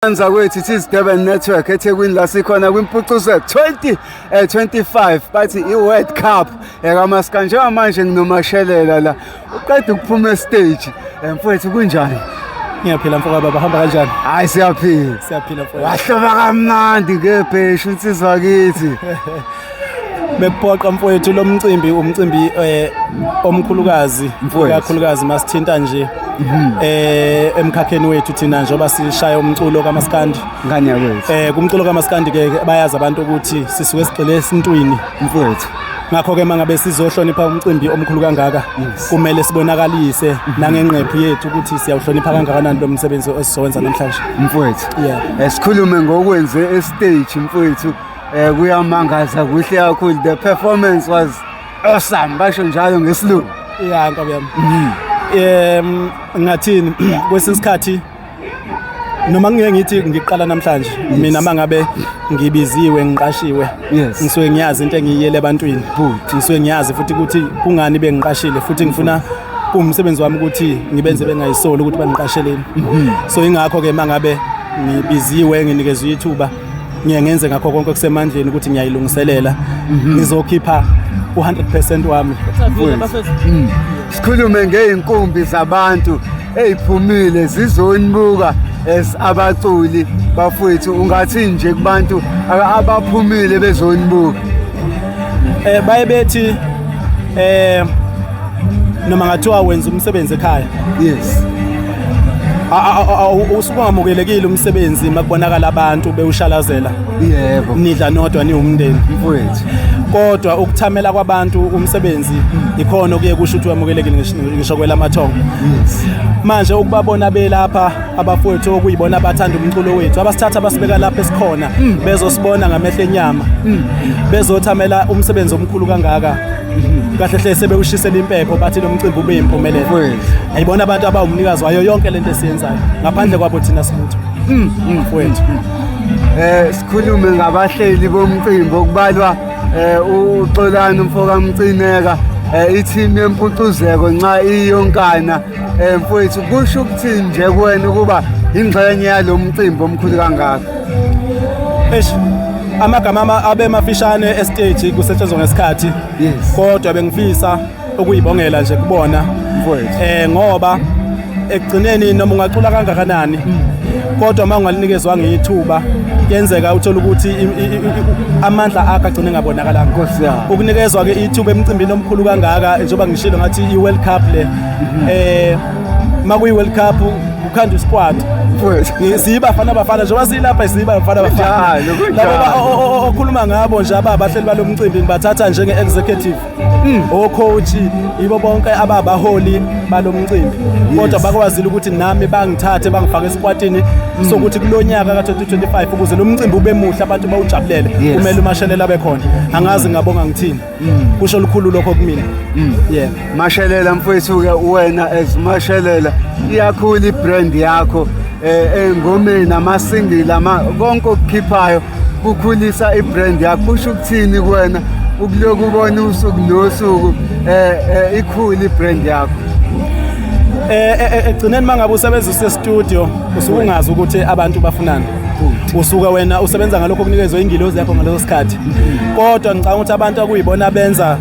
Anza kwethu it is Durban Network eThekwini la sikhona kwimpucuzo 2025 bathi i-World Cup ekaMaskandi. Njengamanje nginoMashelela la, uqeda ukuphuma estage. Mfowethu, kunjani? Ngiyaphila mfoka baba, hamba kanjani? Hayi, siyaphila. Siyaphila mfoka. Wahloba kamnandi ngebheshu insizwa kithi. Bekuphoqa mfowethu, lo mcimbi umcimbi omkhulukazi. Mfowethu. Ikakhulukazi masithinta nje emkhakheni wethu thina njengoba sishaya umculo kaMaskandi. Ngane yakwethu. Kumculo kaMaskandi ke bayazi abantu ukuthi sisuke sigxile esintwini. Mfowethu. Ngakho ke mangabe sizohlonipha umcimbi omkhulu kangaka, kumele sibonakalise nangengqephu yethu ukuthi siyawuhlonipha kangakanani lo msebenzi esizowenza namhlanje. Mfowethu. Yeah. Sikhulume ngokwenze estage, mfowethu. Kuyamangaza, kuhle kakhulu. The performance was awesome, basho njalo ngesilungu. Ya, nkabi yami. Ngathini, kwesinye isikhathi noma ngike ngithi ngiqala namhlanje mina mangabe ngibiziwe, ngiqashiwe, ngisuke ngiyazi into engiyiyele ebantwini. Good. Ngisuke ngiyazi futhi ukuthi kungani bengiqashile, futhi ngifuna kuwumsebenzi wami ukuthi ngibenze bengayisoli ukuthi bangiqasheleni. So ingakho ke mangabe ngibiziwe, nginikezwe ithuba, ngiye ngenze ngakho konke okusemandleni ukuthi ngiyayilungiselela, ngizokhipha u-100% wami. Sikhulume ngey'nkumbi zabantu ey'phumile zizonibuka as abaculi bafowethu. Ungathi nje kubantu abaphumile bezonibuka? Baye bethi noma ngathiwa wenza umsebenzi ekhaya, usuke ungamukelekile umsebenzi makubonakala abantu bewushalazela, nidla nodwa niwumndeni. Mfowethu. Kodwa ukuthamela kwabantu umsebenzi ikhona okuye kusho ukuthi wamukelekile, ngisho kwelamathongo. Manje ukubabona belapha abafowethu okuyibona abathanda umculo wethu, abasithatha basibeka lapha esikhona, bezosibona ngamehlo enyama, bezothamela umsebenzi omkhulu kangaka, kahle hle sebewushisela impepho, bathi lo mcimbi ube yimpumelelo. Mfowethu. Ayibona abantu abawumnikazi wayo yonke lento esiyenzayo. Ngaphandle kwabo thina silutho, mfowethu. Sikhulume ngabahleli bomcimbi okubalwa uXolani umfoka Mcineka, i-team yempucuzeko nxa iyonkana. Mfowethu, kusho ukuthini nje kuwena ukuba ingxenye yalo mcimbi omkhulu kangaka? Eish, amagama abe mafishane estage kusetshenzwa ngesikhathi. Kodwa bengifisa ukuyibongela nje kubona. Mfowethu. Ngoba ekugcineni noma ungacula kangakanani, kodwa uma ungalinikezwanga ithuba, kuyenzeka uthole ukuthi amandla akho agcine engabonakalanga. Nkosi yami. Ukunikezwa ke ithuba emcimbini omkhulu kangaka, njengoba ngishilo ngathi i-World Cup le, makuyi World Cup kukhanda usquad. Mfowethu. Siyibafana bafana njengoba silapha, siyibafana bafana. Kunjalo, kunjalo. Labo okhuluma ngabo nje abahleli balo mcimbi ngibathatha njenge-executive, ocoach, ibo bonke ababaholi balo mcimbi, kodwa bakwazile ukuthi nami bangithathe bangifake esikwatini sokuthi kulonyaka ka-2025 ukuze lo mcimbi ube muhle, abantu bawujabulele, kumele uMashelela abe khona. Angazi ngabonga ngithini, kusho lukhulu lokho kumina, yeah. Mashelela mfowethu ke, wena as Mashelela iyakhula ibrand yakho engomeni, amasingle, ama konke okukhiphayo kukhulisa ibrand yakho. Kusho ukuthini kuwena ukuloku ubona usuku nosuku ikhula ibrand yakho? Egcineni mangabe usebenza use-studio usuke ungazi ukuthi abantu bafunani, usuke wena usebenza ngalokho okunikezwe ingilozi yakho ngaleso sikhathi. Kodwa ngicabanga ukuthi abantu akuyibona benza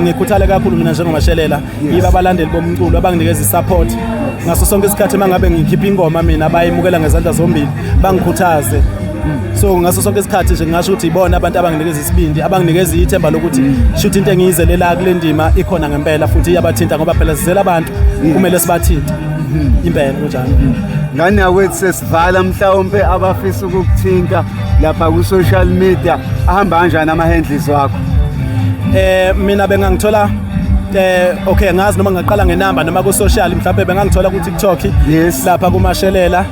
ngikhuthale kakhulu mina njengoMashelela yibo abalandeli bomculo abanginikeza i-support ngaso sonke isikhathi. Uma ngabe ngikhipha ingoma mina, bayimukela ngezandla zombili, bangikhuthaze. So ngaso sonke isikhathi nje ngingasho ukuthi ibona abantu abanginikeza isibindi, abanginikeza ithemba lokuthi shuthi into engiyizelela kule ndima ikhona ngempela futhi iyabathinta, ngoba phela sizela abantu, kumele sibathinte impela, kunjalo. Ngane yakwethu, sesivala, mhlawumpe abafisa ukukuthinta lapha ku-social media ahamba kanjani ama-handles wakho? Mina bengangithola, okay, ngazi noma ngaqala ngenamba noma ku social, mhlawumbe bengangithola ku TikTok lapha kuMashelela,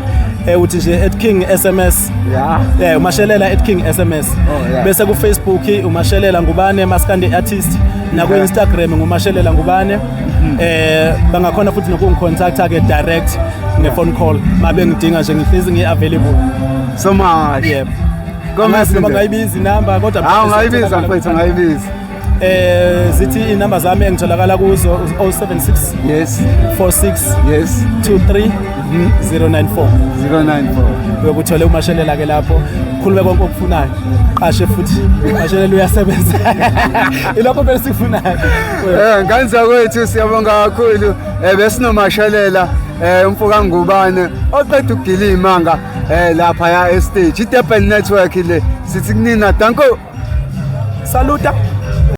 uthi nje @KingSMS. uMashelela @KingSMS. Bese ku Facebook uMashelela Ngubane Maskandi artist, na ku Instagram nguMashelela Ngubane. Bangakhona futhi nokungicontacta ke direct nge phone call mabe ngidinga nje, ngihlezi ngi available. So much. Yebo. Gomez. Angazi noma ngayibiza inamba kodwa. Hawu, ungayibiza mfethu, ungayibiza. Zithi inamba zami engitholakala kuzo 076 46 yes 23 094. 094. Uyokuthole uMashelela ke lapho, khulume konke okufunayo, qashe futhi uMashelela uyasebenza, ilokho phela sikufunayo. Ngane zakwethu, siyabonga kakhulu. BesinoMashelela, umfoka Ngubane oqeda ukugila imanga lapha ya e-stage. iDurban Network le, sithi kunina danko. Saluta.